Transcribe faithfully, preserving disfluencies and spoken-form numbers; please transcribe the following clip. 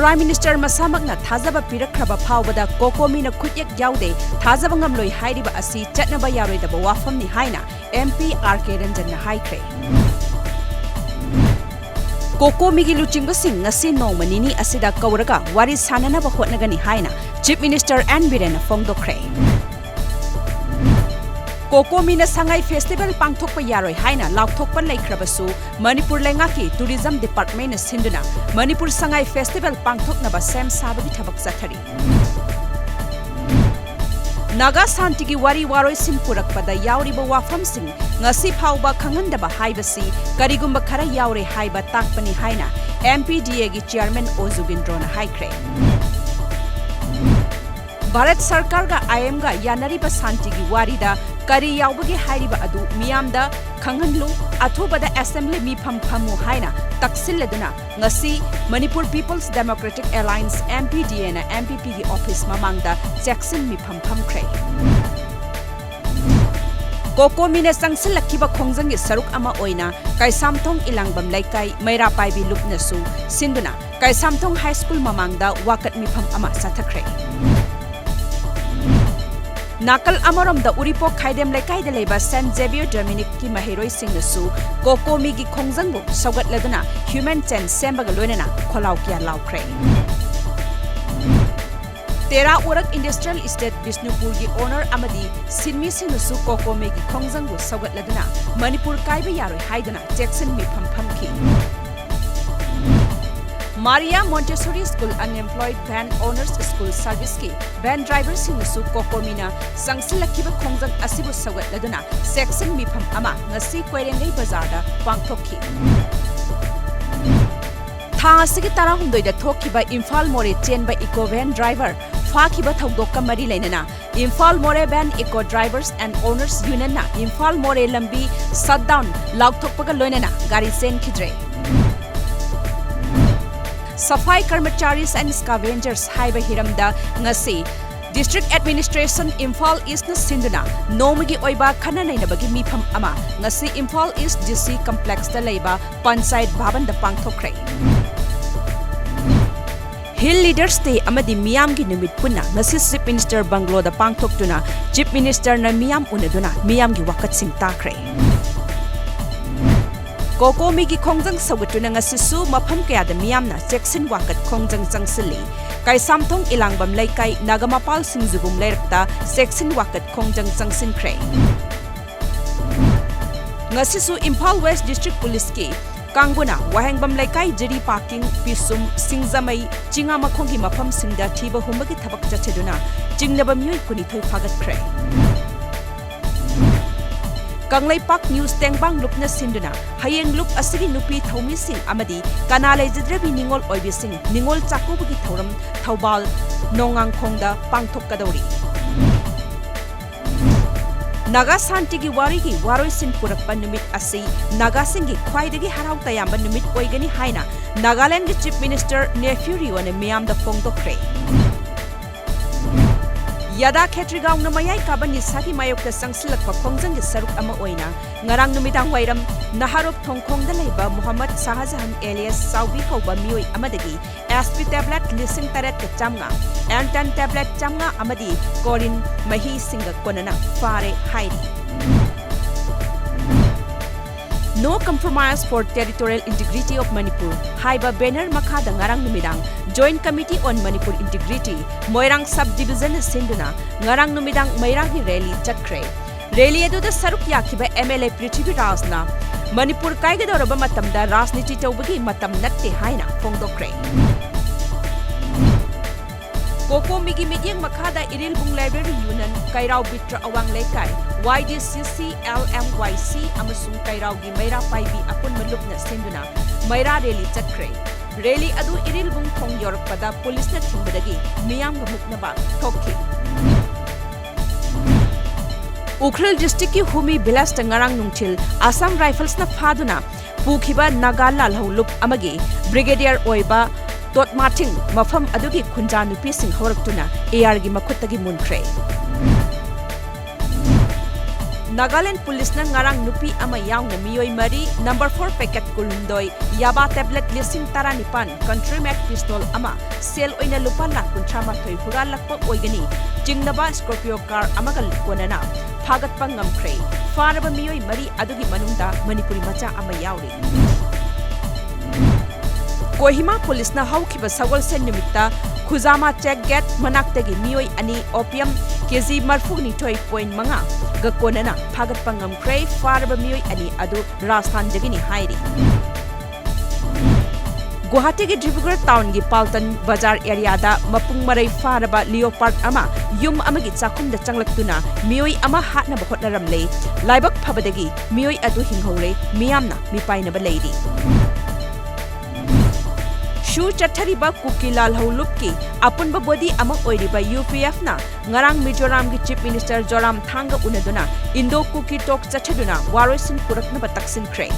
Prime Minister ꯃꯁꯥꯃꯛꯅ ꯊꯥꯖꯕ ꯄꯤꯔꯛꯈ꯭ꯔꯕ ꯐꯥꯎꯕꯗ COCOMIꯅ ꯈꯨꯠꯌꯦꯛ ꯌꯥꯎꯗꯦ, ꯊꯥꯖꯕ ꯉꯝꯂꯣꯏ ꯍꯥꯏꯔꯤꯕ ꯑꯁꯤ ꯆꯠꯅꯕ ꯌꯥꯔꯣꯏꯗꯕ ꯋꯥꯐꯝꯅꯤ ꯍꯥꯏꯅ MP R K ꯔꯟꯖꯟꯅ ꯍꯥꯏꯈ꯭ꯔꯦ꯫ COCOMIꯒꯤ ꯂꯨꯆꯤꯡꯕꯁꯤꯡ ꯉꯁꯤ ꯅꯣꯡꯃ ꯅꯤꯅꯤ ꯑꯁꯤꯗ ꯀꯧꯔꯒ ꯋꯥꯔꯤ ꯁꯥꯅꯅꯕ ꯍꯣꯠꯅꯒꯅꯤ ꯍꯥꯏꯅ Chief Minister N ꯕꯤꯔꯦꯟꯅ ꯐꯣꯡꯗꯣꯛꯈ꯭ꯔꯦ꯫ COCOMIꯅ ꯁꯉꯥꯏ Festival ꯄꯥꯡꯊꯣꯛꯄ ꯌꯥꯔꯣꯏ ꯍꯥꯏꯅ ꯂꯥꯎꯊꯣꯛꯄ ꯂꯩꯈ꯭ꯔꯕꯁꯨ, ꯃꯅꯤꯄꯨꯔ ꯂꯩꯉꯥꯛꯀꯤ Tourism Departmentꯅ ꯁꯤꯟꯗꯨꯅ ꯃꯅꯤꯄꯨꯔ ꯁꯉꯥꯏ Festival ꯄꯥꯡꯊꯣꯛꯅꯕ ꯁꯦꯝ ꯁꯥꯕꯒꯤ ꯊꯕꯛ ꯆꯠꯊꯔꯤ꯫ ꯅꯥꯒꯥ ꯁꯥꯟꯇꯤꯒꯤ ꯋꯥꯔꯤ ꯋꯥꯔꯣꯏꯁꯤꯟ ꯄꯨꯔꯛꯄꯗ ꯌꯥꯎꯔꯤꯕ ꯋꯥꯐꯝꯁꯤꯡ ꯉꯁꯤ ꯐꯥꯎꯕ ꯈꯪꯍꯟꯗꯕ ꯍꯥꯏꯕꯁꯤ ꯀꯔꯤꯒꯨꯝꯕ ꯈꯔ ꯌꯥꯎꯔꯦ ꯍꯥꯏꯕ ꯇꯥꯛꯄꯅꯤ ꯍꯥꯏꯅ MPDAꯒꯤ Chairman ꯑꯣ ꯖꯨꯒꯤꯟꯗ꯭ꯔꯣꯅ ꯍꯥꯏꯈ꯭ꯔꯦ꯫ ꯚꯥꯔꯠ ꯁꯔꯀꯥꯔꯒ IMꯒ ꯌꯥꯅꯔꯤꯕ ꯁꯥꯟꯇꯤꯒꯤ ꯋꯥꯔꯤꯗ ꯀꯔꯤ ꯌꯥꯎꯕꯒꯦ ꯍꯥꯏꯔꯤꯕ ꯑꯗꯨ ꯃꯤꯌꯥꯝꯗ ꯈꯪꯍꯟꯂꯨ, ꯑꯊꯨꯕꯗ Assembly ꯃꯤꯐꯝ ꯐꯝꯃꯨ ꯍꯥꯏꯅ ꯇꯛꯁꯤꯜꯂꯗꯨꯅ ꯉꯁꯤ Manipur People's Democratic Alliance, MPDAꯅ MPPꯒꯤ office ꯃꯃꯥꯡꯗ ꯆꯦꯛꯁꯤꯟ ꯃꯤꯐꯝ ꯐꯝꯈ꯭ꯔꯦ꯫ COCOMIꯅ ꯆꯪꯁꯤꯜꯂꯛꯈꯤꯕ ꯈꯣꯡꯖꯪꯒꯤ ꯁꯔꯨꯛ ꯑꯃ ꯑꯣꯏꯅ ꯀꯩꯁꯥꯝꯊꯣꯡ ꯏꯂꯥꯡꯕꯝ ꯂꯩꯀꯥꯏ ꯃꯩꯔꯥ ꯄꯥꯏꯕꯤ ꯂꯨꯞꯅꯁꯨ ꯁꯤꯟꯗꯨꯅ ꯀꯩꯁꯥꯝꯊꯣꯡ High School ꯃꯃꯥꯡꯗ ꯋꯥꯀꯠ ꯃꯤꯐꯝ ꯑꯃ ꯆꯠꯊꯈ꯭ꯔꯦ꯫ ꯅꯥꯀꯜ ꯑꯃꯔꯣꯝꯗ ꯎꯔꯤꯄꯣꯛ ꯈꯥꯏꯗꯦꯝ ꯂꯩꯀꯥꯏꯗ ꯂꯩꯕ Saint Xavier Dominic ꯀꯤ ꯃꯍꯩꯔꯣꯏꯁꯤꯡꯅꯁꯨ COCOMIꯒꯤ ꯈꯣꯡꯖꯪꯕꯨ ꯁꯧꯒꯠꯂꯗꯨꯅ human chain ꯁꯦꯝꯕꯒ ꯂꯣꯏꯅꯅ ꯈꯣꯜꯂꯥꯎ ꯀꯌꯥ ꯂꯥꯎꯈ꯭ꯔꯦ꯫ ꯇꯦꯔꯥ ꯎꯔꯛ Industrial Estate ꯕꯤꯁꯅꯨꯄꯨꯔꯒꯤ owner ꯑꯃꯗꯤ ꯁꯤꯟꯃꯤꯁꯤꯡꯅꯁꯨ COCOMIꯒꯤ ꯈꯣꯡꯖꯪꯕꯨ ꯁꯧꯒꯠꯂꯗꯨꯅ ꯃꯅꯤꯄꯨꯔ ꯀꯥꯏꯕ ꯌꯥꯔꯣꯏ ꯍꯥꯏꯗꯨꯅ ꯆꯦꯛꯁꯤꯟ ꯃꯤꯐꯝ ꯐꯝꯈꯤ꯫ Maria Montessori School Unemployed Van Owners School Serviceꯀꯤ van driverꯁꯤꯡꯅꯁꯨ COCOMIꯅ ꯆꯪꯁꯤꯜꯂꯛꯈꯤꯕ ꯈꯣꯡꯖꯪ ꯑꯁꯤꯕꯨ ꯁꯧꯒꯠꯂꯗꯨꯅ ꯆꯦꯛꯁꯤꯟ ꯃꯤꯐꯝ ꯑꯃ ꯉꯁꯤ ꯀꯣꯏꯔꯦꯡꯒꯩ ꯕꯖꯥꯔꯗ ꯄꯥꯡꯊꯣꯛꯈꯤ꯫ ꯊꯥ ꯑꯁꯤꯒꯤ ꯇꯔꯥꯍꯨꯝꯗꯣꯏꯗ ꯊꯣꯛꯈꯤꯕ ꯏꯝꯐꯥꯜ ꯃꯣꯔꯦ ꯆꯦꯟꯕ eco van driver ꯐꯥꯈꯤꯕ ꯊꯧꯗꯣꯛꯀ ꯃꯔꯤ ꯂꯩꯅꯅ Imphal Moreh Van Eco Drivers and Owners Unionꯅ Imphal ꯃꯣꯔꯦ ꯂꯝꯕꯤ shutdown ꯂꯥꯎꯊꯣꯛꯄꯒ ꯂꯣꯏꯅꯅ ꯒꯥꯔꯤ ꯆꯦꯟꯈꯤꯗ꯭ꯔꯦ꯫ Safai Karmacharis and Scavengers ꯍꯥꯏꯕ ꯍꯤꯔꯝꯗ ꯉꯁꯤ District Administration Imphal Eastꯅ ꯁꯤꯟꯗꯨꯅ ꯅꯣꯡꯃꯒꯤ ꯑꯣꯏꯕ ꯈꯟꯅ ꯅꯩꯅꯕꯒꯤ ꯃꯤꯐꯝ ꯑꯃ ꯉꯁꯤ ꯏꯝꯐꯥꯜ East DC Complexꯇ ꯂꯩꯕ ꯄꯟꯆꯥꯌꯠ ꯚꯕꯟꯗ ꯄꯥꯡꯊꯣꯛꯈ꯭ꯔꯦ꯫ Hill Leaders Day ꯑꯃꯗꯤ ꯃꯤꯌꯥꯝꯒꯤ ꯅꯨꯃꯤꯠ ꯄꯨꯟꯅ ꯉꯁꯤ Chief Minister Bungalow ꯗ ꯄꯥꯡꯊꯣꯛꯇꯨꯅ Chief Minister ꯅ ꯃꯤꯌꯥꯝ ꯎꯅꯗꯨꯅ ꯃꯤꯌꯥꯝꯒꯤ ꯋꯥꯀꯠꯁꯤꯡ ꯇꯥꯈ꯭ꯔꯦ꯫ ꯀꯣꯀꯣꯃꯤꯒꯤ ꯈꯣꯡꯖꯪ ꯁꯧꯒꯠꯇꯨꯅ ꯉꯁꯤꯁꯨ ꯃꯐꯝ ꯀꯌꯥꯗ ꯃꯤꯌꯥꯝꯅ ꯆꯦꯛꯁꯤꯟ ꯋꯥꯀꯠ ꯈꯣꯡꯖꯪ ꯆꯪꯁꯤꯜꯂꯤ꯫ ꯀꯩꯁꯥꯝꯊꯣꯡ ꯏꯂꯥꯡꯕꯝ ꯂꯩꯀꯥꯏ ꯅꯥꯒꯥꯃꯄꯥꯜ ꯁꯤꯡꯖꯨꯕꯨꯡ ꯂꯩꯔꯛꯇ ꯆꯦꯛꯁꯤꯟ ꯋꯥꯀꯠ ꯈꯣꯡꯖꯪ ꯆꯪꯁꯤꯟꯈ꯭ꯔꯦ꯫ ꯉꯁꯤꯁꯨ ꯏꯝꯐꯥꯜ West District Police ꯀꯤ ꯀꯥꯡꯕꯨꯅ ꯋꯥꯍꯦꯡꯕꯝ ꯂꯩꯀꯥꯏ ꯖꯤꯔꯤ ꯄꯥꯔꯀꯤꯡ, ꯄꯤꯁꯨꯝ, ꯁꯤꯡꯖꯃꯩ, ꯆꯤꯉꯥꯃꯈꯣꯡꯒꯤ ꯃꯐꯝꯁꯤꯡꯗ ꯊꯤꯕ ꯍꯨꯝꯕꯒꯤ ꯊꯕꯛ ꯆꯠꯊꯗꯨꯅ ꯆꯤꯡꯅꯕ ꯃꯤꯑꯣꯏ ꯀꯨꯟꯅꯤꯊꯣꯏ ꯐꯥꯒꯠꯈ꯭ꯔꯦ꯫ ꯀꯪꯂꯩꯄꯥꯛ News ꯇꯦꯡꯕꯥꯡ ꯂꯨꯞꯅ ꯁꯤꯟꯗꯨꯅ ꯍꯌꯦꯡ ꯂꯨꯞ ꯑꯁꯤꯒꯤ ꯅꯨꯄꯤ ꯊꯧꯃꯤꯁꯤꯡ ꯑꯃꯗꯤ ꯀꯅꯥ ꯂꯩꯖꯗ꯭ꯔꯕꯤ ꯅꯤꯉꯣꯜ ꯑꯣꯏꯕꯤꯁꯤꯡ ꯅꯤꯉꯣꯜ ꯆꯥꯛꯀꯧꯕꯒꯤ ꯊꯧꯔꯝ ꯊꯧꯕꯥꯜ ꯅꯣꯡꯉꯥꯡꯈꯣꯡꯗ ꯄꯥꯡꯊꯣꯛꯀꯗꯧꯔꯤ꯫ ꯅꯥꯒꯥ ꯁꯥꯟꯇꯤꯒꯤ ꯋꯥꯔꯤꯒꯤ ꯋꯥꯔꯣꯏꯁꯤꯟ ꯄꯨꯔꯛꯄ ꯅꯨꯃꯤꯠ ꯑꯁꯤ ꯅꯥꯒꯥꯁꯤꯡꯒꯤ ꯈ꯭ꯋꯥꯏꯗꯒꯤ ꯍꯔꯥꯎ ꯇꯌꯥꯝꯕ ꯅꯨꯃꯤꯠ ꯑꯣꯏꯒꯅꯤ ꯍꯥꯏꯅ ꯅꯥꯒꯥꯂꯦꯟꯒꯤ Chief Minister Neiphiu Rioꯅ ꯃꯤꯌꯥꯝꯗ ꯐꯣꯡꯗꯣꯛꯈ꯭ꯔꯦ꯫ ꯌꯥꯗꯥ ꯈꯦꯇ꯭ꯔꯤꯒꯥꯎꯅ ꯃꯌꯥꯏ ꯀꯥꯕ ꯅꯤꯁꯥꯒꯤ ꯃꯥꯌꯣꯛꯇ ꯆꯪꯁꯤꯜꯂꯛꯄ ꯈꯣꯡꯖꯪꯒꯤ ꯁꯔꯨꯛ ꯑꯃ ꯑꯣꯏꯅ ꯉꯔꯥꯡ ꯅꯨꯃꯤꯗꯥꯡ ꯋꯥꯏꯔꯝ ꯅꯍꯥꯔꯣꯞ ꯊꯣꯡꯈꯣꯡꯗ ꯂꯩꯕ ꯃꯨꯍꯝꯃꯗ ꯁꯥꯍꯖꯍꯥꯟ alias ꯆꯥꯎꯕꯤ ꯀꯧꯕ ꯃꯤꯑꯣꯏ ꯑꯃꯗꯒꯤ SP tablet ꯂꯤꯁꯤꯡ ꯇꯔꯦꯠꯀ ꯆꯥꯝꯃꯉꯥ, Antan tablet ꯆꯥꯝꯃꯉꯥ ꯑꯃꯗꯤ Corin ꯃꯍꯤꯁꯤꯡꯒ ꯀꯣꯟꯅꯅ ꯐꯥꯔꯦ ꯍꯥꯏꯔꯤ꯫ No Compromise for Territorial Integrity of Manipur ꯍꯥꯏꯕ banner ꯃꯈꯥꯗ ꯉꯔꯥꯡ ꯅꯨꯃꯤꯗꯥꯡ Joint Committee on Manipur Integrity, Moirang Sub Divisionꯅ ꯁꯤꯟꯗꯨꯅ ꯉꯔꯥꯡ ꯅꯨꯃꯤꯗꯥꯡ ꯃꯩꯔꯥꯒꯤ rally ꯆꯠꯈ꯭ꯔꯦ꯫ Rally ꯑꯗꯨꯗ ꯁꯔꯨꯛ ꯌꯥꯈꯤꯕ MLA ꯄ꯭ꯔꯤꯊꯤꯕꯤꯔꯥꯖꯅ ꯃꯅꯤꯄꯨꯔ ꯀꯥꯏꯒꯗꯧꯔꯕ ꯃꯇꯝꯗ ꯔꯥꯖꯅꯤꯇꯤ ꯇꯧꯕꯒꯤ ꯃꯇꯝ ꯅꯠꯇꯦ ꯍꯥꯏꯅ ꯐꯣꯡꯗꯣꯛꯈ꯭ꯔꯦ꯫ ꯀꯣꯀꯣꯃꯤꯒꯤ ꯃꯤꯠꯌꯦꯡ ꯃꯈꯥꯗ ꯏꯔꯤꯜꯕꯨꯡ Library Union, ꯀꯩꯔꯥꯎ ꯕꯤꯇ꯭ꯔ ꯑꯋꯥꯡ ꯂꯩꯀꯥꯏ, YDCC, LMYC ꯑꯃꯁꯨꯡ ꯀꯩꯔꯥꯎꯒꯤ ꯃꯩꯔꯥ ꯄꯥꯏꯕꯤ ꯑꯄꯨꯟꯕ ꯂꯨꯞꯅ ꯁꯤꯟꯗꯨꯅ ꯃꯩꯔꯥ rally ꯆꯠꯈ꯭ꯔꯦ꯫ Rally ꯑꯗꯨ ꯏꯔꯤꯜꯕꯨꯡ ꯊꯣꯡ ꯌꯧꯔꯛꯄꯗ ꯄꯨꯂꯤꯁꯅ ꯊꯤꯡꯕꯗꯒꯤ ꯃꯤꯌꯥꯝꯒ ꯃꯨꯛꯅꯕ ꯊꯣꯛꯈꯤ꯫ ꯎꯈ꯭ꯔꯨꯜ districtꯀꯤ ꯍꯨꯃꯤ villageꯇ ꯉꯔꯥꯡ ꯅꯨꯡꯊꯤꯜ Assam Riflesꯅ ꯐꯥꯗꯨꯅ ꯄꯨꯈꯤꯕ ꯅꯥꯒꯥ ꯂꯥꯜꯍꯧ ꯂꯨꯞ ꯑꯃꯒꯤ brigadier ꯑꯣꯏꯕ ꯇꯣꯠꯃꯥꯊꯤꯡ ꯃꯐꯝ ꯑꯗꯨꯒꯤ ꯈꯨꯟꯖꯥ ꯅꯨꯄꯤꯁꯤꯡ ꯍꯧꯔꯛꯇꯨꯅ ARꯒꯤ ꯃꯈꯨꯠꯇꯒꯤ ꯃꯨꯟꯈ꯭ꯔꯦ꯫ ꯅꯥꯒꯥꯂꯦꯟꯗ ꯄꯨꯂꯤꯁꯅ ꯉꯔꯥꯡ ꯅꯨꯄꯤ ꯑꯃ ꯌꯥꯎꯅ ꯃꯤꯑꯣꯏ ꯃꯔꯤ, number four packet ꯀꯨꯟꯍꯨꯝꯗꯣꯏ, ꯌꯥꯕꯥ tablet ꯂꯤꯁꯤꯡ ꯇꯔꯥꯅꯤꯄꯥꯟ, contraband pistol ꯑꯃ, ꯁꯦꯜ ꯑꯣꯏꯅ ꯂꯨꯄꯥ ꯂꯥꯈ ꯀꯨꯟꯊ꯭ꯔꯥ ꯃꯥꯊꯣꯏ ꯍꯨꯔꯥꯜꯂꯛꯄ ꯑꯣꯏꯒꯅꯤ ꯆꯤꯡꯅꯕ Scorpio car ꯑꯃꯒ ꯀꯣꯟꯅꯅ ꯐꯥꯒꯠꯄ ꯉꯝꯈ꯭ꯔꯦ꯫ ꯐꯥꯔꯕ ꯃꯤꯑꯣꯏ ꯃꯔꯤ ꯑꯗꯨꯒꯤ ꯃꯅꯨꯡꯗ ꯃꯅꯤꯄꯨꯔꯤ ꯃꯆꯥ ꯑꯃ ꯌꯥꯎꯔꯤ꯫ ꯀꯣꯍꯤꯃꯥ ꯄꯨꯂꯤꯁꯅ ꯍꯧꯈꯤꯕ ꯁꯒꯣꯜꯁꯦꯟ ꯅꯨꯃꯤꯠꯇ ꯈꯨꯖꯥꯃꯥ check gate ꯃꯅꯥꯛꯇꯒꯤ ꯃꯤꯑꯣꯏ ꯑꯅꯤ opium KG ꯃꯔꯤꯐꯨꯅꯤꯊꯣꯏ point ꯃꯉꯥꯒ ꯀꯣꯟꯅꯅ ꯐꯥꯒꯠꯄ ꯉꯝꯈ꯭ꯔꯦ꯫ ꯐꯥꯔꯕ ꯃꯤꯑꯣꯏ ꯑꯅꯤ ꯑꯗꯨ ꯔꯥꯖꯁꯊꯥꯟꯗꯒꯤꯅꯤ ꯍꯥꯏꯔꯤ꯫ ꯒꯨꯋꯥꯍꯥꯇꯤꯒꯤ ꯗꯤꯕ꯭ꯔꯨꯒꯔ townꯒꯤ ꯄꯥꯜꯇꯟ ꯕꯖꯥꯔ areaꯗ ꯃꯄꯨꯡ ꯃꯔꯩ ꯐꯥꯔꯕ leopard ꯑꯃ ꯌꯨꯝ ꯑꯃꯒꯤ ꯆꯥꯛꯈꯨꯝꯗ ꯆꯪꯂꯛꯇꯨꯅ ꯃꯤꯑꯣꯏ ꯑꯃ ꯍꯥꯠꯅꯕ ꯍꯣꯠꯅꯔꯝꯂꯦ꯫ ꯂꯥꯏꯕꯛ ꯐꯕꯗꯒꯤ ꯃꯤꯑꯣꯏ ꯑꯗꯨ ꯍꯤꯡꯍꯧꯔꯦ꯫ ꯃꯤꯌꯥꯝꯅ ꯃꯤꯄꯥꯏꯅꯕ ꯂꯩꯔꯤ꯫ ꯁꯨ ꯆꯠꯊꯔꯤꯕ ꯀꯨꯀꯤ ꯂꯥꯜꯍꯧ ꯂꯨꯞꯀꯤ ꯑꯄꯨꯟꯕ body ꯑꯃ ꯑꯣꯏꯔꯤꯕ UPFꯅ ꯉꯔꯥꯡ ꯃꯤꯖꯣꯔꯥꯝꯒꯤ Chief Minister ꯖꯣꯔꯥꯝꯊꯥꯡꯒ ꯎꯅꯗꯨꯅ Indo-Kuki talk ꯆꯠꯊꯗꯨꯅ ꯋꯥꯔꯣꯏꯁꯤꯟ ꯄꯨꯔꯛꯅꯕ ꯇꯛꯁꯤꯟꯈ꯭ꯔꯦ꯫